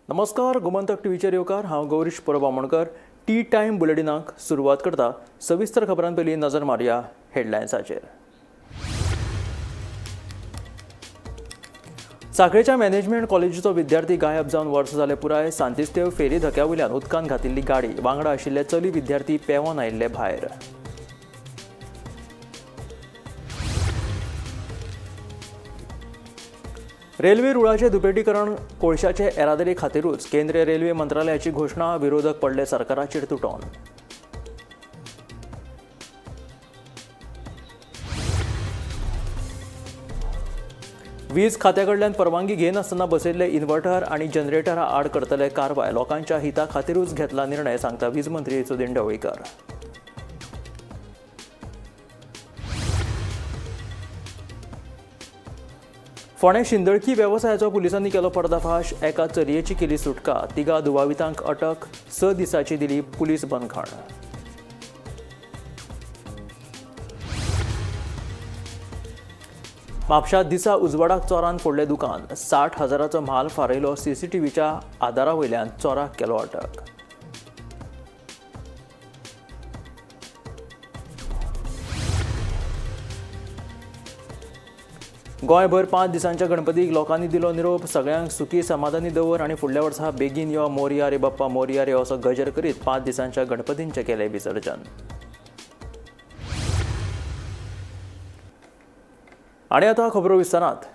नमस्कार, गोमंतक टीव्हीचेर येवकार. हांव गौरीश परब आमोणकर. टी टायम बुलेटिनाक सुरवात करता. सविस्तर खबरां पयलीं नजर मारया हेडलायन्साचेर. सांखळेच्या मॅनेजमेंट कॉलेजीचो विद्यार्थी गायब जावन वर्स जालें पुराय. सांतिस्तेव फेरी धक्या वयल्यान उदकांत घातिल्ली गाडी, वांगडा आशिल्ले चली विद्यार्थी पेंवन आयिल्ले भायर. रेल्वे रुळाचें दुपेटीकरण कोळशाचे येरादारी खातीरूच, केंद्रीय रेल्वे मंत्रालयाची घोशणा. विरोधक पडले सरकाराचेर तुटोवन. वीज खात्या कडल्यान परवानगी घेनासतना बसयल्ले इन्व्हर्टर आनी जनरेटरा आड करतले कारवाय. लोकांच्या हिता खातीरूच घेतला निर्णय, सांगता वीज मंत्री सुदिन ढवळीकर. फोंडें शिंदळकी वेवसायाचो पुलिसांनी केलो पर्दाफाश. एका चलयेची केली सुटका. तिगा दुबावितांक अटक. 6 दिसांची दिली पुलीस बंदखण. म्हापशां दिसा उजवाडाक चोरान फोडलें दुकान. 60 हजाराचो म्हाल फारयलो. सीसीटीव्हीच्या आदारा वयल्यान चोराक केलो अटक. गोंयभर 5 दिसांच्या गणपतीक लोकांनी दिलो निरोप. सगळ्यांक सुखी समाधानी दवर आनी फुडल्या वर्सा बेगीन यो, मोरया रे बाप्पा मोरया रे असो गजर करीत 5 दिसांच्या गणपतींचें केलें विसर्जन. आनी आतां खबरो विस्तारांत.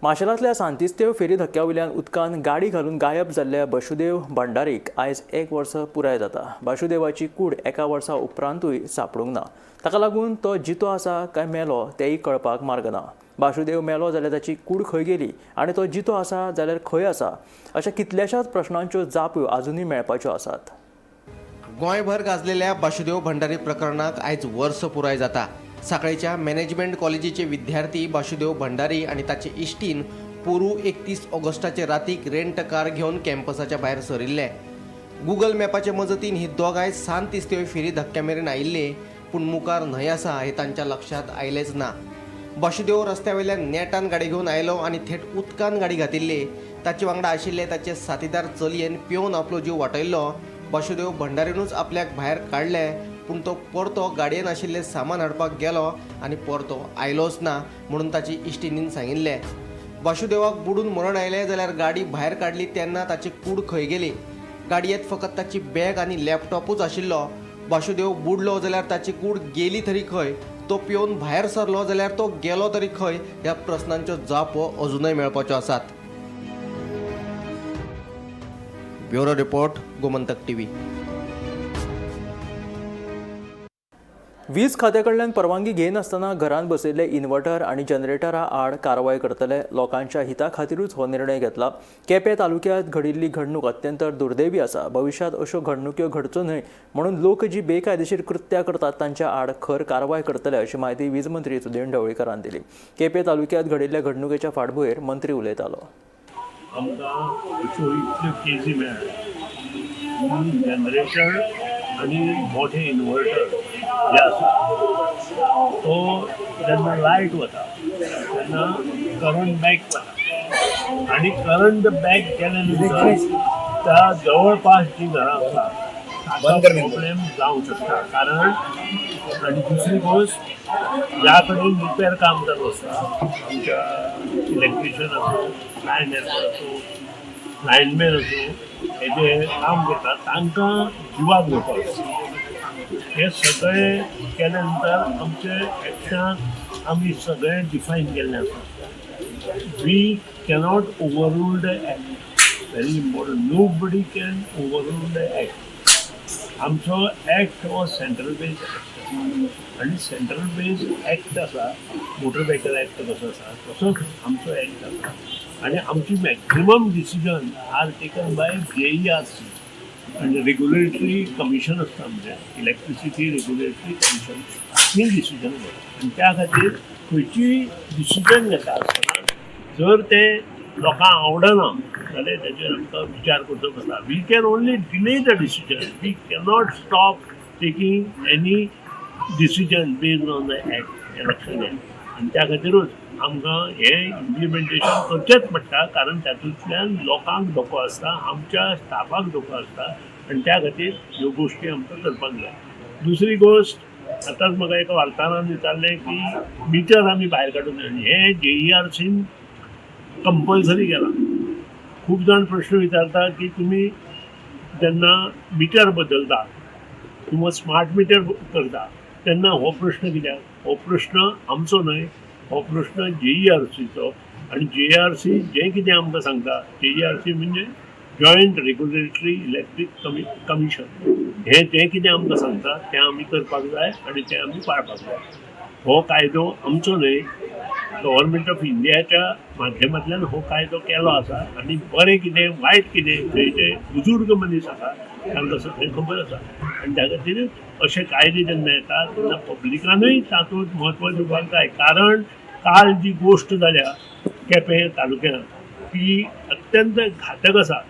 माशेलांतल्या सांतिस्तेव फेरी धक्क्या वयल्यान उदकान गाडी घालून गायब जाल्ल्या बशुदेव भंडारीक आयज एक वर्स पुराय जाता. बाशुदेवाची कूड एका वर्सा उपरांतूय सांपडूंक ना. ताका लागून तो जितो आसा काय मेलो तेंय कळपाक मार्ग ना. बाशुदेव मेलो जाल्यार ताची कूड खंय गेली आनी तो जितो आसा जाल्यार खंय आसा, अशा कितल्याशाच प्रश्नांच्यो जाप्यो आजुनूय मेळपाच्यो आसात. गोंयभर गाजलेल्या बाशुदेव भंडारी प्रकरणाक आयज वर्स पुराय जाता. सांखळेच्या मॅनेजमेंट कॉलेजीचे विद्यार्थी बाशुदेव भंडारी आनी ताचे इश्टीन पोरू 31 ऑगस्टाचे रातीक रेंट कार घेवन कॅम्पसाच्या भायर सरिल्ले. गुगल मॅपाचे मजतीन ही दोगांय सांत इस्तेव फेरी धक्क्या मेरेन आयिल्ले, पूण मुखार न्हंय आसा हें तांच्या लक्षांत आयलेंच ना. बाशुदेव रस्त्या वयल्यान नेटान गाडी घेवन आयलो आनी थेट उदकान गाडी घातिल्ली. ताचे वांगडा आशिल्ले ताचे साथीदार चलयेन पिवन आपलो जीव वाटयल्लो. बाशुदेव भंडारीनूच आपल्याक भायर काडले, पूण तो परतो गाडयेन आशिल्लें सामान हाडपाक गेलो आनी परतो आयलोच ना म्हणून ताची इश्टिणीन सांगिल्लें. वासुदेवाक बुडून मरण आयलें जाल्यार गाडी भायर काडली तेन्ना ताची कूड खंय गेली? गाडयेंत फकत ताची बॅग आनी लॅपटॉपूच आशिल्लो. वासुदेव बुडलो जाल्यार ताची कूड गेली तरी खंय? तो पिवन भायर सरलो जाल्यार तो गेलो तरी खंय? ह्या प्रस्नांच्यो जापो अजुनय मेळपाच्यो आसात. Bureau report, Gomantak TV. वीज खात्या कडल्यान परवानगी घेनासतना घरांत बसयल्ले इन्व्हर्टर आनी जनरेटरा आड कारवाय करतले. लोकांच्या हिता खातीरूच हो निर्णय घेतला. केपें तालुक्यांत घडिल्ली घडणूक अत्यंत दुर्दैवी आसा. भविश्यांत अश्यो घडणुक्यो घडच्यो न्हय म्हणून लोक जी बेकायदेशीर कृत्यां करतात तांच्या आड खर कारवाय करतले, अशी म्हायती वीज मंत्री सुदिन ढवळीकरान दिली. केपें तालुक्यांत घडिल्ल्या घडणुकेच्या फाटभुंयेर मंत्री उलयतालो. आमकां अश्यो इतल्यो केजी मेळ्ळ्या, जनरेटर आनी मोठे इन्वर्टर जे आसा, तो जेन्ना लायट वता तेन्ना करंट बॅक वता आनी करंट बॅक केल्या नंतर त्या जवळपास जी घरां आसा ताका प्रॉब्लेम जावंक शकता. कारण आनी दुसरी गोश्ट, ज्या कडेन रिपेर काम चालू आसता, आमच्या इलेक्ट्रिशियन आसूं, लायन हेल्पर आसूं, लायनमॅन आसूं, हे जे काम करतात तांकां जिवाक धोको आसता. हे सगळे केल्या नंतर आमचे एक्शन आमी सगळें डिफायन केल्लें आसा. We cannot overrule the act. Very important, no buddy can overrule the act. आमचो एक्ट हो सेंट्रल बेज एक्ट आनी सेंट्रल बेज एक्ट आसा. मोटर व्हेकल एक्ट कसो आसा तसोच आमचो एक्ट आसा आनी आमची maximum decision are taken by JERC आनी रेग्युलेटरी कमिशन आसता, म्हणजे इलेक्ट्रिसिटी रेग्युलेटरी कमिशन, ती डिसिजन घेता. आनी त्या खातीर खंयचीय डिसिजन घेता आसतना जर तें लोकांक आवडना जाल्यार ताचेर आमकां विचार करचो पडटा. We can only delay the decision. We cannot stop taking any decision based on the act. हें लक्षात घे. आनी त्या खातीरूच आमकां हें इम्प्लिमेंटेशन करचेंच पडटा, कारण तातूंतल्यान लोकांक धोको आसता, आमच्या स्टाफाक धोको आसता आनी त्या खातीर ह्यो गोश्टी आमकां करपाक जाय. दुसरी गोश्ट, आतांच म्हाका एका वार्ताहरान विचारलें की मिटर आमी भायर काडून हें JERCन कंपल्सरी केलां. खूब जाण प्रश्न विचारता की तुमी जेन्ना मिटर बदलता किंवा स्मार्ट मिटर करता तेन्ना हो प्रश्न कित्याक? हो प्रश्न आमचो न्हय, हो प्रश्न JERCचो. आनी JERC जें कितें आमकां सांगता, JERC म्हणजे जॉयंट रेग्युलेटरी इलेक्ट्रीक कमिशन, हें जें कितें आमकां सांगता तें आमी करपाक जाय आनी तें आमी पाळपाक जाय. हो कायदो आमचो न्हय, गव्हर्मेंट ऑफ इंडियाच्या माध्यमांतल्यान हो कायदो केलो आसा आनी बरें कितें वायट कितें थंयचे बुजुर्ग मनीस आसा तांकां सगळें खबर आसा आनी त्या खातीर अशे कायदे जेन्ना येता तेन्ना पब्लिकानूय तातूंत म्हत्व दिवपाक जाय. कारण काल जी गोश्ट जाल्या केपें तालुक्यांत ती अत्यंत घातक आसा.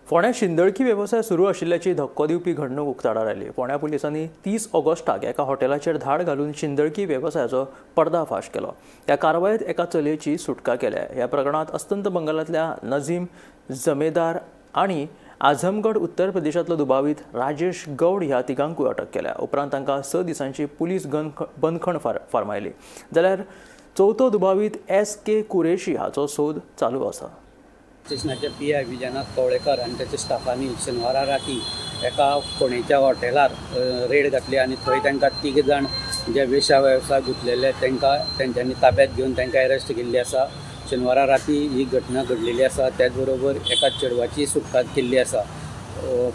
फोंड्या शिंदळकी वेवसाय सुरू आशिल्ल्याची धक्को दिवपी घडणूक उक्ताडार आयली. फोंड्या पुलिसांनी 30 ऑगस्टाक एका हॉटेलाचेर धाड घालून शिंदळकी वेवसायाचो पर्दाफाश केलो. ह्या कारवायेत एका चलयेची सुटका केल्या. ह्या प्रकरणांत अस्तंत बंगालांतल्या नझीम जमेदार आनी आझमगड उत्तर प्रदेशांतलो दुबावीत राजेश गौड ह्या तिगांकूय अटक केल्या. उपरांत तांकां 6 दिसांची पुलीस बंदखण फर्मायली. जाल्यार चवथो दुबावीत SK Qureshi हाचो सोद चालू आसा. स्टेशनाचे PI Vijayanath Kavlekar आनी ताच्या स्टाफांनी शेनवारा राती एका फोंडेच्या हॉटेलार रेड घातली आनी थंय तांकां 3 जाण जे वेशा वेवसाय गुंतलेले तांकां तेंच्यांनी ताब्यात घेवन तांकां अरेस्ट केल्ली आसा. शेनवारा राती ही घटना घडलेली आसा. त्याच बरोबर एका चेडवाची सुटका केल्ली आसा.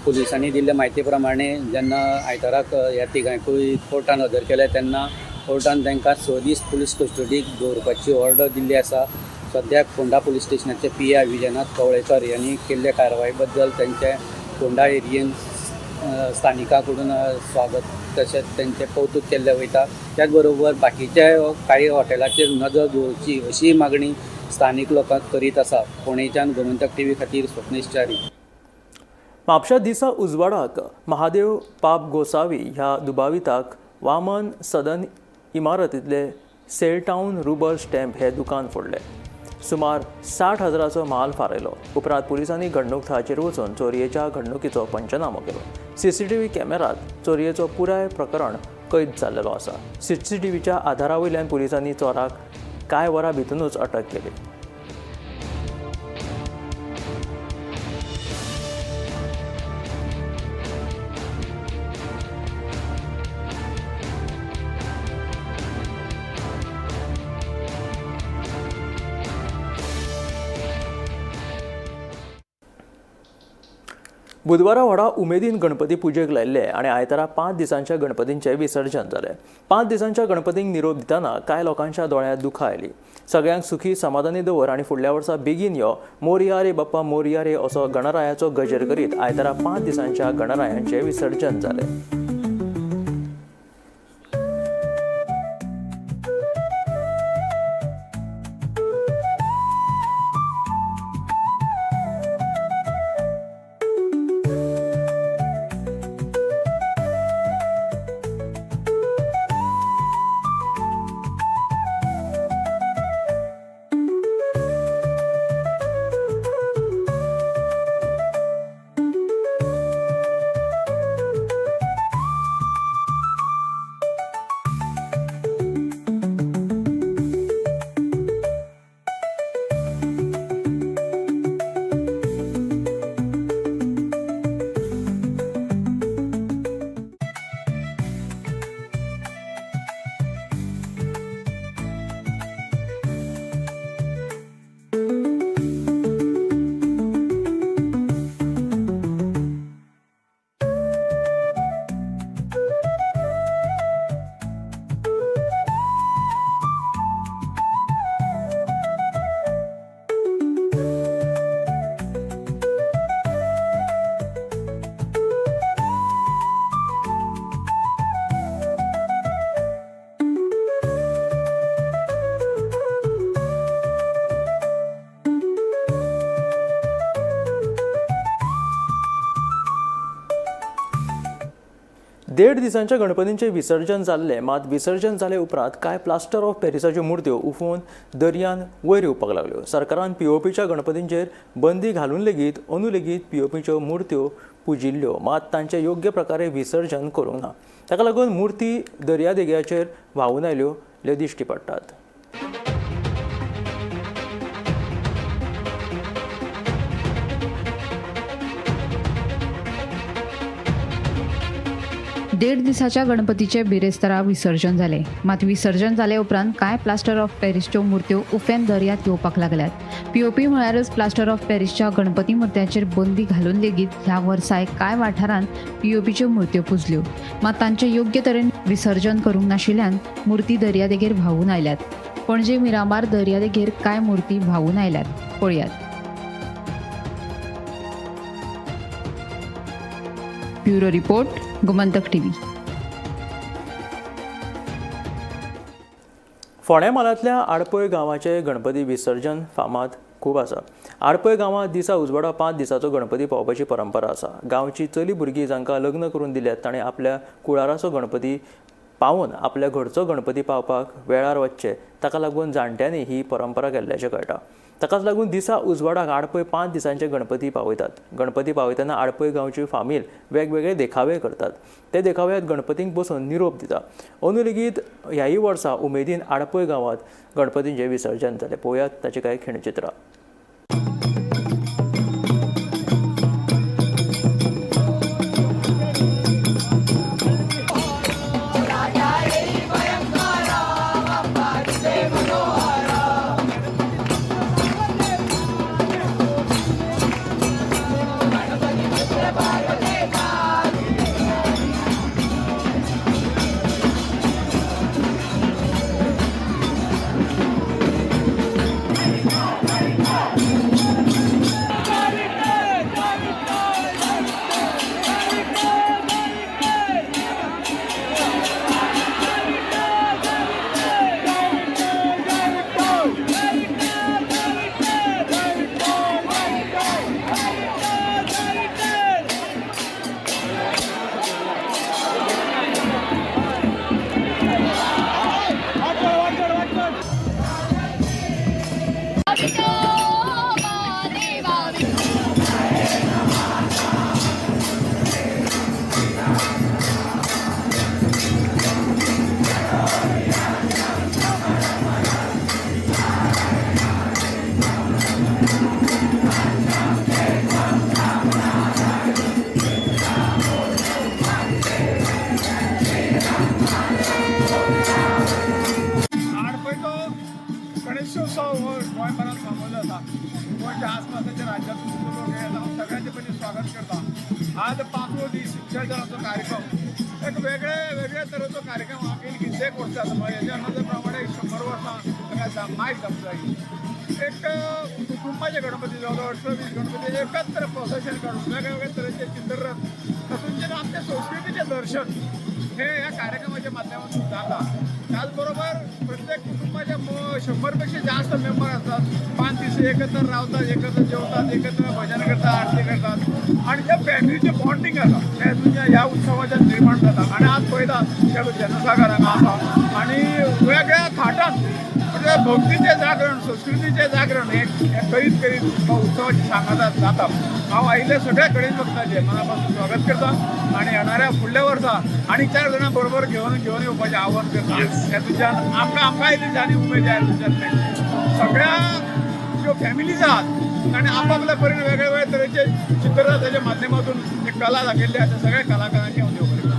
पुलिसांनी दिल्ले म्हायती प्रमाणे जेन्ना आयताराक ह्या तिगांकूय कोर्टान हजर केले तेन्ना कोर्टान तांकां 6 दीस पुलीस कस्टडीक दवरपाची ऑर्डर दिल्ली आसा. सद्याक फोंडा पुलीस स्टेशनाचे PI Vijayanath Kavlekar यांनी केल्ले कारवाये बद्दल तांचे फोंडा एरियेन स्थानिकां कडून स्वागत तशेंच तांचें कौतूक केल्लें वयता. त्याच बरोबर बाकीच्या कांय हॉटेलाचेर नदर दवरची अशी मागणी स्थानीक लोकांक करीत आसा. फोंडेच्यान गोमंतक टीव्ही खातीर स्वप्नेश च्यारी. म्हापशा दिसा उजवाडाक महादेव पाप गोसावी ह्या दुबाविताक वामन सदन इमारतींतले सेलटावन रुबर स्टॅम्प हे दुकान फोडलें. सुमार 60,000चो माल फारयलो. उपरांत पुलिसांनी घडणूक थळाचेर वचून चोरयेच्या घडणुकीचो पंचनामो केलो. CCTV कॅमेरात चोरयेचो पुराय प्रकरण कैद जाल्लेलो आसा. CCTVच्या आधारा वयल्यान पुलिसांनी चोराक कांय वरां भितरूच अटक केली. बुधवारा व्हडा उमेदीन गणपती पुजेक लायिल्ले आनी आयतारा 5 दिसांच्या गणपतींचें विसर्जन जालें. 5 दिसांच्या गणपतींक निरोप दितना कांय लोकांच्या दोळ्यांत दुखां आयलीं. सगळ्यांक सुखी समाधानी दवर आनी फुडल्या वर्सा बेगीन यो मोरया रे बाप्पा मोरया रे असो गणरायाचो गजर करीत आयतारा 5 दिसांच्या गणरायांचें विसर्जन जालें. देड दिसांच्या गणपतींचें विसर्जन जाल्लें, मात विसर्जन जाले उपरांत कांय प्लास्टर ऑफ पॅरिसाच्यो मुर्त्यो उफोवन दर्यान वयर येवपाक लागल्यो. सरकारान पीओपीच्या गणपतींचेर बंदी घालून लेगीत अंदू लेगीत पीओपीच्यो मुर्त्यो पुजिल्ल्यो, मात तांचें योग्य प्रकारे विसर्जन करूंक ना. ताका लागून मुर्ती दर्यादेगेचेर व्हांवून आयल्यो दिश्टी पडटात. देड दिसाच्या गणपतीचे बिरेस्तारा विसर्जन जालें. मात विसर्जन जाले उपरांत कांय प्लास्टर ऑफ पॅरिसच्यो मुर्त्यो उफेन दर्यांत येवपाक लागल्यात. पीओपी म्हळ्यारच प्लास्टर ऑफ पॅरिसच्या गणपती मुर्त्यांचेर बंदी घालून लेगीत ह्या वर्साय कांय वाठारांत पीओपीच्यो मुर्त्यो पुजल्यो, मात तांचें योग्य तरेन विसर्जन करूंक नाशिल्ल्यान मुर्ती दर्यादेगेर व्हांवून आयल्यात. पणजे मिरामार दर्यादेगेर कांय मुर्ती व्हांवून आयल्यात. पळयात. Bureau report, Gomantak TV. फोंड्या म्हालांतल्या आडपय गांवाचें गणपती विसर्जन फामाद खूब आसा. आडपय गांवांत दिसा उजवाडा 5 दिसाचो गणपती पावोवपाची परंपरा आसा. गांवची चली भुरगीं जांकां लग्न करून दिल्यात ताणें आपल्या कुळाराचो गणपती पावोवन आपल्या घरचो गणपती पावपाक वेळार वचचें, ताका लागून जाणट्यांनी ही परंपरा केल्ल्याचें कळटा. ताकाच लागून दिसा उजवाडाक आडपय 5 दिसांचे गणपती पावयतात. गणपती पावयतना आडपय गांवची फामील वेगवेगळे देखावे करतात. ते देखाव्यात गणपतींक बसून निरोप दिता. अंदू लेगीत ह्याय वर्सा उमेदीन आडपय गांवांत गणपतींचें विसर्जन जालें. पळोवयात ताचीं कांय खिणचित्रां. आडपयचो गणेशोत्सव हो गोंयभरान फामाद जाता. गोंयच्या आसपासाच्या राज्यांतून सुद्दां लोक येता. हांव सगळ्यांचे पयलीं स्वागत करता. आज 5वो दीस विसर्जनाचो कार्यक्रम एक वेगळे वेगळे तरेचो कार्यक्रम हांव गेली कितलेक वर्सां आसा. हेज्या नदर प्रमाणे 100 वर्सां ताका मायज जावंक जाय. एक कुटुंबाचे गणपती जवळ 18-20 गणपती एकत्र प्रोसेशन काडून वेगळे वेगळे तरेचे चित्ररथ तातूंतल्यान आमच्या संस्कृतीचें दर्शन हे ह्या कार्यक्रमाच्या माध्यमातून जाता. त्याचबरोबर प्रत्येक कुटुंबाच्या 100 पेक्षा जास्त मेंबर असतात. 5 दीस एकत्र रावतात, एकत्र जेवतात, एकत्र भजन करतात, आरती करतात आणि ज्या फॅमिलीचें बॉन्डिंग आसा तें तुमच्या ह्या उत्सवाच्यान निर्माण जाता. आनी आज पळयता जनसागर हांगा आसा आनी वेगळ्या थाटान म्हणजे भक्तीचें जागरण, संस्कृतीचें जागरण हें करीत करीत उत्सवाची सांगात जाता. हांव आयिल्ल्या सगळ्या गणेश भक्तांचें मना पासून स्वागत करता आनी येणाऱ्या फुडल्या वर्सा आनी 4 जाणां बरोबर घेवन घेवन येवपाचें आव्हान करता. हेतूच्यान आमकां आमकां दिसा आनी उमेद आयली तुमच्यान मेळटली. सगळ्या ज्यो फॅमिलीज आहात ताणें आपापल्या परीन वेगळे वेगळे तरेचे चित्ररथाच्या माध्यमातून जे कला दाखयल्ली आसा सगळ्या कलाकारांची हांव देव बरें करूं.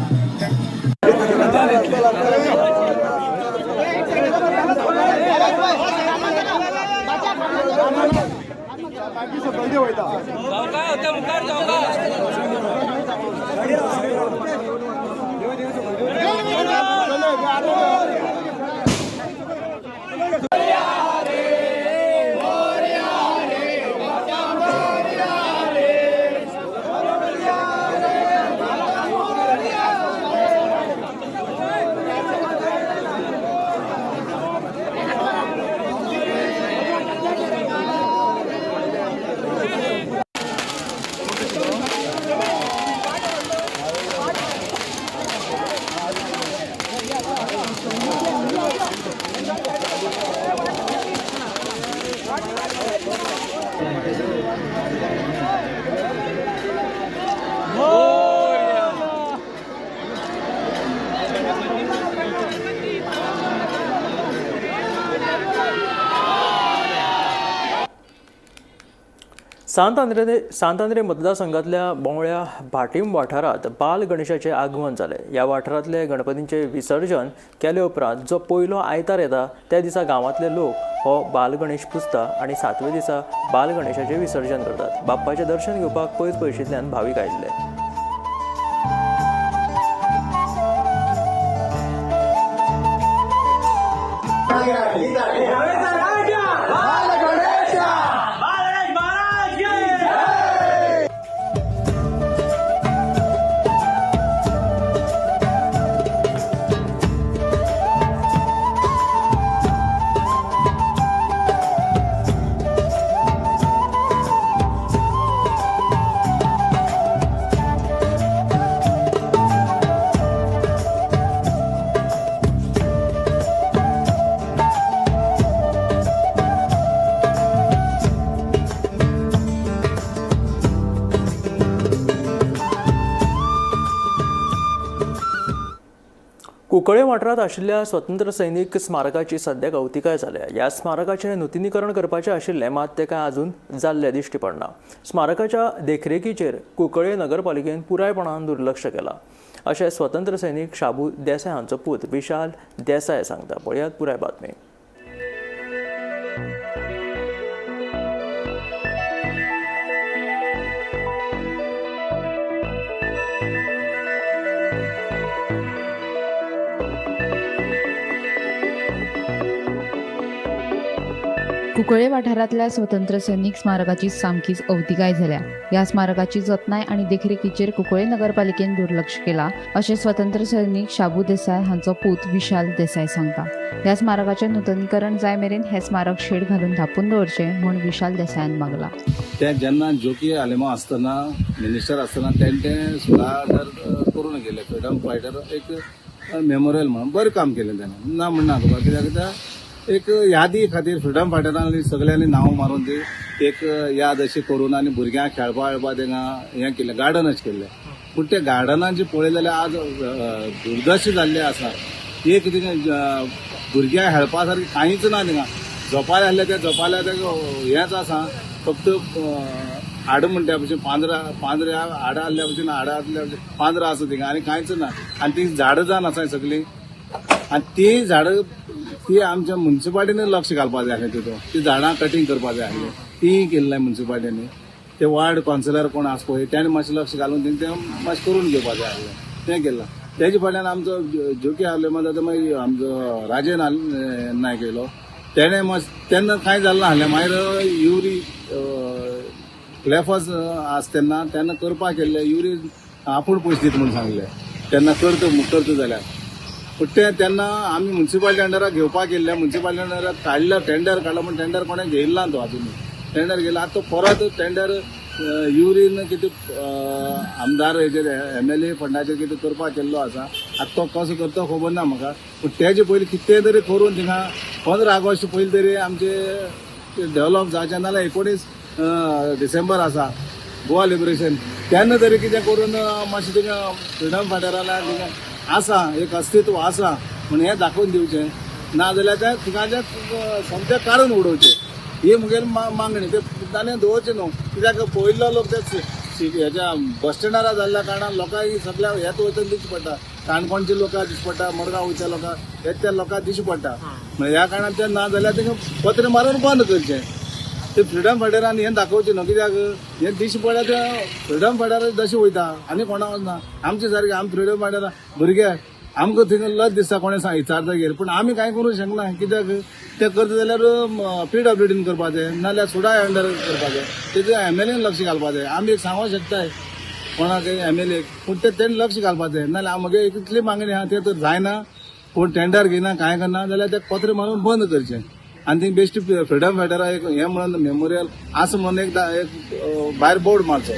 सांत आंद्रे मतदारसंघातल्या बोंगळ्या भाटीम वाठारांत बाल गणेशाचें आगमन जालें. ह्या वाठारांतले गणपतींचें विसर्जन केले उपरांत जो पयलो आयतार येता त्या दिसा गांवांतले लोक हो बाल गणेश पुजता आनी सातव्या दिसा बाल गणेशाचें विसर्जन करतात. बाप्पाचें दर्शन घेवपाक पयस पयशिंतल्यान भावीक आयिल्ले. कुंकळे वाठारांत आशिल्ल्या स्वतंत्र सैनीक स्मारकाची सद्याक अवतिकाय जाल्या. ह्या स्मारकाचें नुतनीकरण करपाचें आशिल्लें, मात तें कांय अजून जाल्लें दिश्टी पडना. स्मारकाच्या देखरेखीचेर कुंकळे नगरपालिकेन पुरायपणान दुर्लक्ष केलां अशें स्वतंत्र सैनीक शाबू देसाय हांचो पूत विशाल देसाय सांगता. पळयात पुराय बातमी. कुंकळे वाठारांतल्या स्वतंत्र सैनीक स्मारकाची सामकीच अवतिकाय जाल्या. ह्या स्मारकाची जतनाय आनी देखरेखीचेर कुंकळे नगरपालिकेन दुर्लक्ष केला अशें स्वतंत्र सैनीक शाबू देसाय हांचो पूत विशाल देसाय सांगता. ह्या स्मारकाचें नुतनीकरण जाय मेरेन हें स्मारक शेड घालून धांपून दवरचें म्हूण विशाल देसायान मागला. ते जेन्ना जोकी आलेमांव आसतना, मिनिस्टर आसतना, तेणें तें 16,000 करून गेले फ्रिडम फायटर एक मेमोरियल म्हणून. बरें काम केलें तेणें, ना म्हणना तुका. कित्याक कित्याक एक यादी खातीर फ्रिडम फायटरांनी सगळ्यांनी नांव मारून ती एक याद अशी करून आनी भुरग्यांक खेळपा खेळपा तेंगा हें केल्लें, गार्डन अशें केल्लें. पूण ते गार्डनान पळयलें जाल्यार आज दुर्दश जाल्लें आसा. एक थिंगा भुरग्यांक खेळपा सारकें कांयच ना. थिंगा झोपाळे आसले, त्या झोपाळ्या हेंच आसा फक्त हाड म्हणटा भशेन, पांजरा पांजऱ्या हाडां आसल्या भशेन, हाडां आसल्या भशेन पांजरा आसा थिंगा आनी कांयच ना. आनी ती झाडां जावन आसा सगळीं आनी ती झाडां ती आमच्या मुन्सिपाल्टीन लक्ष घालपा जाय आसलें तितून. ती झाडां कटींग करपा जाय आसलें, तीय केल्लें मुन्सिपाल्टीनी. ते वार्ड कावन्सिलर कोण आसा पळय, तेणें मातशें लक्ष घालून तें मातशें करून घेवपा जाय आसलें, तें केलां. तेजे फाटल्यान आमचो जोकी आसलो, मागीर आतां मागीर आमचो राजन नायक येयलो, तेणें मातशें तेन्ना कांय जालें नासलें. मागीर युरी क्लेफस आसा तेन्ना तेन्ना करपाक केल्लें. युरी आपूण पयशे दिता म्हूण सांगलें तेन्ना, करता करता जाल्यार. पूण तें तेन्ना आमी मुन्सिपालिटी अंडराक घेवपाक गेल्ले, मुन्सिपालिटी अंडराक काडलो, टेंडर काडलो, पूण टेंडर कोणें घेयला ना. तो आजुनूय टेंडर घेयला. आतां तो परत टेंडर युरीन कितें आमदार हेजेर एमएलए फंडाचेर कितें करपाक केल्लो आसा. आतां तो कसो करता खबर ना म्हाका. पूण तेजे पयलीं कितें तरी करून थिंगा 15 ऑगस्ट पयलीं तरी आमचे डेव्हलप जावचें, नाजाल्यार 19 डिसेंबर आसा गोवा लिबरेशन, तेन्ना तरी कितें करून मातशें थिंगा फ्रिडम फायटराक थिंगा आसा एक अस्तित्व आसा म्हण हें दाखोवन दिवचें. ना जाल्यार त्या थिंगाचें सोमतें काडून उडोवचें, ही मुगेली मागणी. ते ताणें दवरचें न्हू, कित्याक पळयल्लो लोक ते हेच्या बस स्टँडार जाल्ल्या कारणान लोकांक सगळ्या हेत वयतना दिश्टी पडटा. काणकोणचे लोकांक दिश्टी पडटा, मडगांव वयच्या लोकांक, हे त्या लोकांक दिश्टी पडटा. म्हणल्यार ह्या कारणान ते ना जाल्यार तांकां पत्रे मारून बंद करचें. ते फ्रिडम फायटरान हें दाखोवचें न्हू, कित्याक हें दिश्टी पडल्यार ते फ्रिडम फायटर जशें वयता आनी कोणा वचना. आमचे सारके आमी फ्रिडम फायटरां भुरगे, आमकां थिंगा लज दिसता कोणें विचारतगीर, पूण आमी कांय करूंक शकना. कित्याक ते करता जाल्यार पीडब्ल्यूडीन करपाचें, नाजाल्यार सुडा अंडर करपाचें. तेजें एमएलएन लक्ष घालपाचें. आमी एक सांगूंक शकताय कोणाक एमएलए, पूण ते तेणें लक्ष घालपाचें. नाजाल्यार म्हगे इतली मागणी आहा, तें तर जायना, कोण टेंडर घेयना कांय करना जाल्यार ते पत्रे मारून बंद करचें आनी ती बेश्टी फ्रिडम फायटरा एक हें म्हणून मेमोरियल आसा म्हणून एक एक भायर बोर्ड मारचो.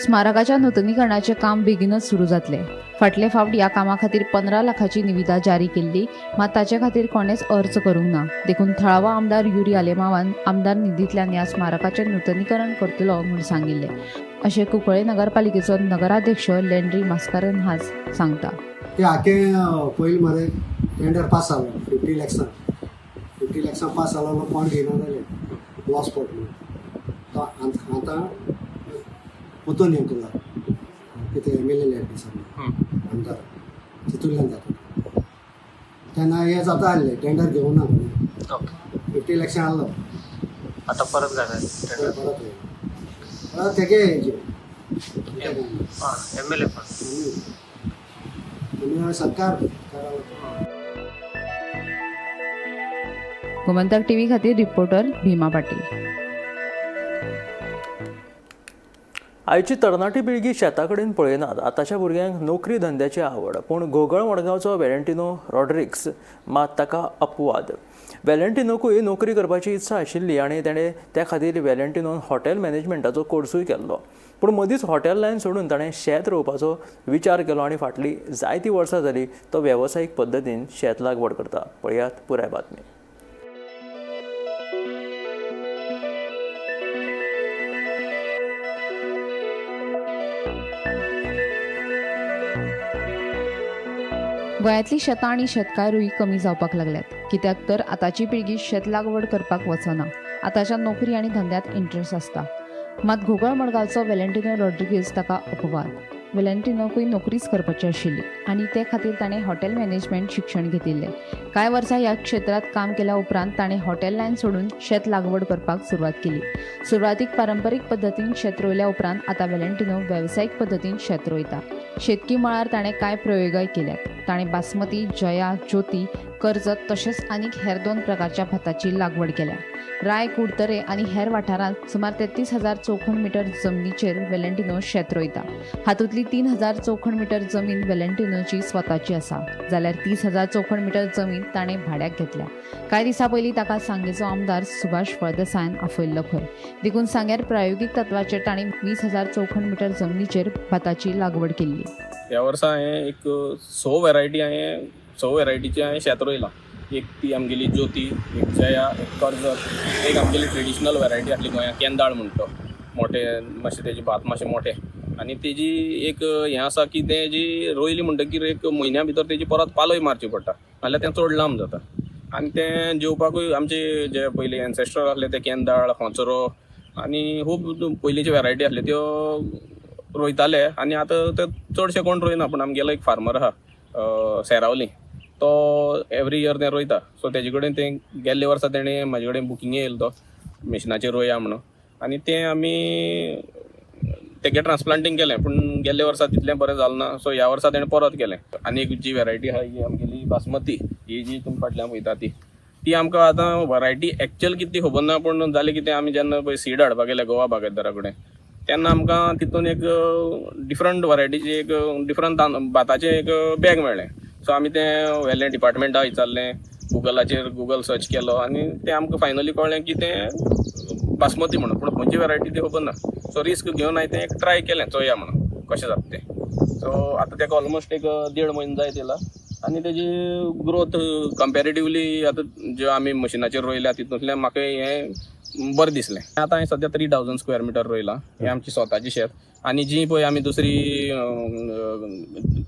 स्मारकाच्या नुतनीकरणाचें काम बेगीनच सुरू जातलें. फाटले फावट ह्या कामा खातीर 15 लाखाची निविदा जारी केल्ली, मात ताचे खातीर कोणेच अर्ज करूंक ना. देखून थळावो आमदार युरी आलेमावान आमदार निधींतल्यान ह्या स्मारकाचें नुतनीकरण करतलो म्हूण सांगिल्लें अशें कुंकळे नगरपालिकेचो नगराध्यक्ष लेंड्री मास्कारेन्हास सांगता. ते आखे पयलीं मरे टेंडर पास जालो 50 लॅक्सान, 50 लॅक्सान पास जालो. कोण घेयना जाले, लॉस पडलो. तो आतां पोतून हें केला कितें एम एल ए दिसा आमदार तितूंतल्यान जाता तेन्ना हें जाता आसलें टेंडर घेवना कोणी. ओके. 50 इलेक्शन आहलो. आतां परत घाला टेंडर. परत परत तेगे एम एल ए पण आनी सरकार. गोमंतक टीव्ही खातीर रिपोर्टर भीमा पाटील. आयची तरणाटी पिळगी शेता कडेन पळयनात. आतांच्या भुरग्यांक नोकरी धंद्याची आवड, पूण घोगळ मडगांवचो वेलेंटिनो रॉड्रिक्स मात ताका अपवाद. वेलेंटिनोकूय नोकरी करपाची इत्सा आशिल्ली आनी ताणें त्या खातीर वेलेंटिनोन हॉटेल मॅनेजमेंटाचो कोर्सूय केल्लो. पूण मदींच हॉटेल लायन सोडून ताणें शेत रोवपाचो विचार केलो आनी फाटलीं जायतीं वर्सां जालीं तो वेवसायीक पद्दतीन शेत लागवड करता. पळयात पुराय बातमी. गोंयांतली शेतां आनी शेतकारूय कमी जावपाक लागल्यात, कित्याक तर आतांची पिळगी शेत लागवड करपाक वचना. आतांच्या नोकरी आनी धंद्यांत इंट्रस्ट आसता. मात घोगळ मडगांवचो वेलेंटिनो रॉड्रिगीज ताका अपवाद. वेलेंटिनोकूय नोकरीच करपाची आशिल्ली आनी ते खातीर ताणें हॉटेल मॅनेजमेंट शिक्षण घेतिल्लें. कांय वर्सां ह्या क्षेत्रांत काम केल्या उपरांत ताणें हॉटेल लायन सोडून शेत लागवड करपाक सुरवात केली. सुरवातीक पारंपरीक पद्दतीन शेत रोयल्या उपरांत आतां वेलेंटिनो वेवसायीक पद्दतीन शेत रोयता. शेतकी मळार ताणें कांय प्रयोगय केल्यात. ताणें बासमती, जया, ज्योती, कर्जत तशेंच आनीक हेर 2 प्रकारच्या भाताची लागवड केल्या. राय, कुडतरे आनी हेर वाठारांत सुमार 33,000 चौखण मिटर जमनीचेर वेलेंटिनो शेत रोयता. हातूंतली 3,000 चौखण मिटर जमीन वेलेंटिनोची स्वताची आसा, जाल्यार 30,000 चौखण मिटर जमीन ताणें भाड्याक घेतल्या. कांय दिसां पयलीं ताका सांगेचो आमदार सुभाष फळदेसायान आपयल्लो खंय, देखून सांग्यार प्रायोगीक तत्वाचेर ताणें 20,000 चौखण मिटर जमनीचेर भाताची लागवड केल्ली. ह्या वर्सा हांवें एक 6 व्हेरायटी हांवें 6 व्हेरायटीचें हांवें शेत रोयलां. एक ती आमगेली ज्योती, एक जया, एक कर्जत, एक आमगेली ट्रेडिशनल व्हेरायटी आसली गोंयांत केंदाळ म्हणटा तो, मोठे मातशें तेजे भात मातशें मोठे. आनी तेजी एक हें आसा की तें जी रोयली म्हणटकीर एक म्हयन्या भितर तेजी परत पालय मारची पडटा, नाल्यार तें चड लांब जाता. आनी तें जेवपाकूय आमचे जे पयलीं एन्सेस्टर आसले ते केंदाळ, होंचरो आनी खूब पयलींच्यो व्हेरायटी आसल्यो त्यो रोयताले. आनी आतां ते चडशे कोण रोयना, पूण आमगेलो एक फार्मर आहा सेरावली, तो एवरी इयर तें रोयता. सो तेजे कडेन तें गेल्ले वर्सा तेणें म्हाजे कडेन बुकींग येयलो तो मिशनाचेर रोया म्हणून, आनी तें आमी तेगे ट्रान्सप्लांटींग केलें, पूण गेल्ले वर्सा तितलें बरें जालें ना. सो ह्या वर्सा तेणें परत केलें. आनी एक जी व्हेरायटी आहा ही आमगेली बासमती, ही जी तुमी फाटल्यान पळयता ती आमकां आतां व्हरायटी एक्चुअल कितली खबर ना, पूण जालें कितें आमी जेन्ना पळय सीड हाडपाक गेले गोवा बागायतदारा कडेन तेन्ना आमकां तितून एक डिफरंट व्हरायटीचे एक डिफरंट भाताचें एक बॅग मेळ्ळें. सो आमी तें व्हेलें डिपार्टमेंटा विचारलें, गुगलाचेर गुगल सर्च केलो आनी तें आमकां फायनली कळ्ळें की तें बासमती म्हणून, पूण खंयची व्हरायटी ती खबर ना. सो रिस्क घेवन हांवें तें एक ट्राय केलें चोया म्हणून कशें जाता तें. सो आतां तेका ऑलमोस्ट एक 1.5 म्हयनो जायत येयला आनी तेजी ग्रोथ कंपेरेटिवली आतां ज्यो आमी मशिनाचेर रोयल्या तितूंतल्यान म्हाका हें बरें दिसलें. आतां हांवें सद्या 3,000 स्क्वेअर मिटर रोयलां, हें आमची स्वताची शेत. आनी जी पळय आमी दुसरी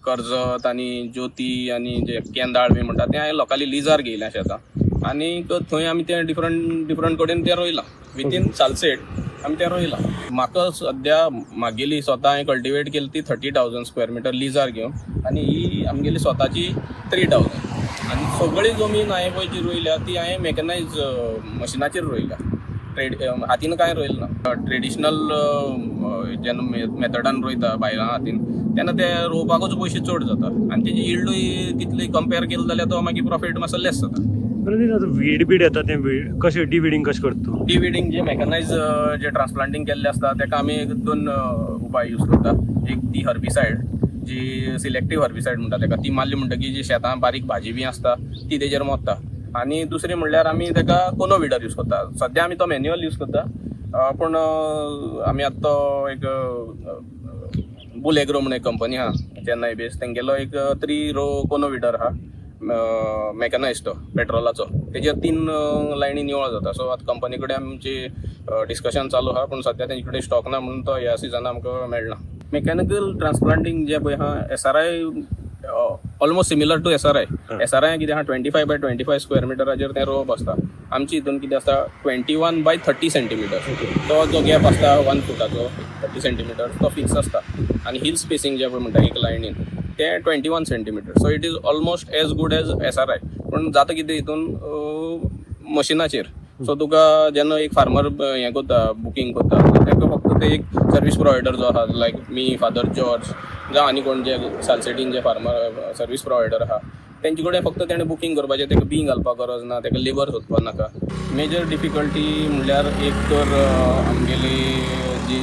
कर्जत आनी ज्योती आनी जे केंदाळ बी म्हणटा तें हांवें लोकांली लिजार घेयल्या शेतां, आनी थंय आमी तें डिफरंट डिफरंट कडेन तें रोयलां. विथीन सालसेट आमी तें रोयलां. म्हाका सद्या म्हागेली स्वता हांवें कल्टिवेट केली ती 30,000 स्क्वेअर मिटर लिजार घेवन, आनी ही आमगेली स्वताची 3,000. आनी सगळी जमीन हांवें पळय जी रोयल्या ती हांवें मॅकनायज मशिनाचेर रोयल्या, हातीन कांय रोयलें ना. ट्रेडिशनल जेन्ना मेथडान रोयता बायलां हातीन तेन्ना ते रोवपाकूच पयशे चड जाता आनी तेजी यिल्डूय तितली कंपेर केली जाल्यार तो मागीर प्रॉफीट मातसो लेस जाता. वीड बीड येता तें कशें डिविडींग कशें करता तूं? डिविडींग जे मॅकनायज जे ट्रान्सप्लांटींग केल्लें आसता तेका आमी 2 उपाय यूज करता. एक ती हर्बिसायड, जी सिलेक्टीव हर्बिसायड म्हणटा तेका, ती मारली म्हणटकीर जी शेतां बारीक भाजी बी आसता ती तेजेर मोत्ता. आनी दुसरें म्हणल्यार आमी तेका कोनो विडर यूज करता. सद्या आमी तो मॅन्युअल यूज करता, पूण आमी आतां तो एक बुल एग्रो म्हणून एक कंपनी आहा चेन्नय बेज, तेंगेलो एक 3 रो कोनो विडर आहा मॅकनायज, तो पेट्रोलाचो, तेजेर 3 लायनी निवळ जाता. सो आतां कंपनी कडेन आमची डिस्कशन चालू आहा, पूण सद्या तेंचे कडेन स्टॉक ना म्हणून तो ह्या सिजनाक आमकां मेळना. मेकॅनिकल ट्रान्सप्लांटींग जें पळय आहा SRI Almost similar to SRI. SRI कितें आहा, 25 by 25 square मिटराचेर तें रोवप आसता. आमची हितून कितें आसता, 21 by 30 centimeter. तो जो गॅप आसता वन फुटाचो, 30 सेंटीमिटर, तो फिक्स आसता. आनी हिल स्पेसिंग जें पळय म्हणटा एक लायनीन, तें 21 centimeter. So it is almost as good as SRI. पूण जाता कितें हितून मशिनाचेर, सो तुका जेन्ना एक फार्मर हें करता, बुकींग करता, ताका फक्त ते एक सर्वीस प्रोवायडर जो आहा, लायक मी, फादर जॉर्ज, जावं आनी कोण जे सालसेटीन जे फार्मर सर्वीस प्रोवायडर आहा, तेंचे कडेन फक्त तेणें बुकींग करपाचें. ताका बीं घालपाक गरज ना, ताका लेबर सोदपाक नाका. मेजर डिफिकल्टी म्हणल्यार एक तर आमगेली जी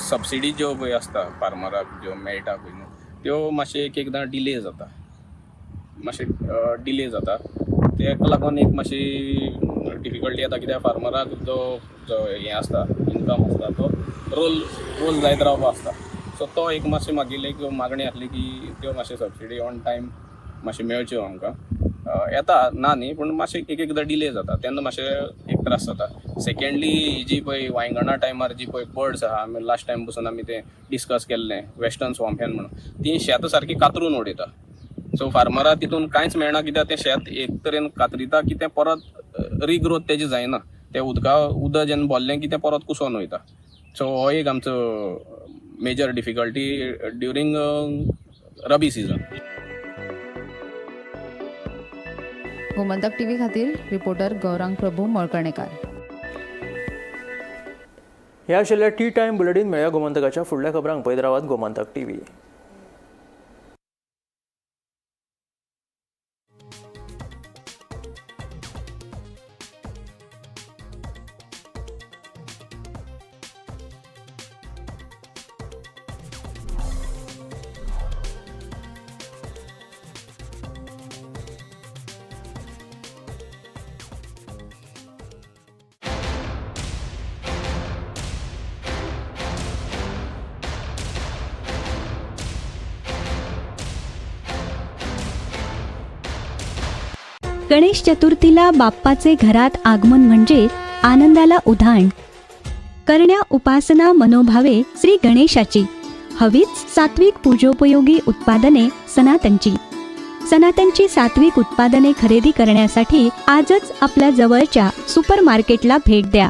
सबसिडी ज्यो पळय आसता फार्मराक ज्यो मेळटा पळय न्हू, त्यो मातशे एक एकदां डिले जाता, मातशे डिले जाता. तेका लागून एक मातशी डिफिकल्टी येता, कित्याक फार्मराक जो जो हें आसता, इनकम आसता, तो रोल रोल जायत रावपा आसता. सो तो एक मातशी मागील एक मागणी आसली की त्यो मातशे सबसिडी ऑन टायम मातशे मेळच्यो आमकां. येता ना न्ही, पूण मातशें एक एकदां डिले जाता, तेन्ना मातशें एक त्रास जाता. सेकंडली, जी पळय वायंगणा टायमार जी पळय बर्ड्स आहा, आमी लास्ट टायम पसून आमी तें डिस्कस केल्लें, वेस्टर्न स्वॉम्पहॅन म्हणून, ती शेतां सारकी कातरून उडयता. सो फार्मराक तितून कांयच मेळना, कित्याक तें शेत एक तरेन कातरिता की तें परत रिग्रोथ तेजी जायना. तें उदका उदक जेन्ना भरलें की तें परत कुसोन वयता. सो हो एक आमचो major difficulty during rabi season. Gomantak TV खातीर रिपोर्टर गौरांग प्रभू मळकर्णेकार. हे आशिल्ले टी टायम बुलेटीन. मेळया गोमंतकाच्या फुडल्या खबरांक. पळयत रावात गोमंतक टीव्ही. गणेश चतुर्थीला बाप्पाचे घरात आगमन म्हणजे आनंदाला उधाण. करण्या उपासना मनोभावे श्री गणेशाची, हवीच सात्विक पूजोपयोगी उत्पादने सनातनची. सनातनची सात्विक उत्पादने खरेदी करण्यासाठी आजच आपल्या जवळच्या सुपर मार्केटला भेट द्या.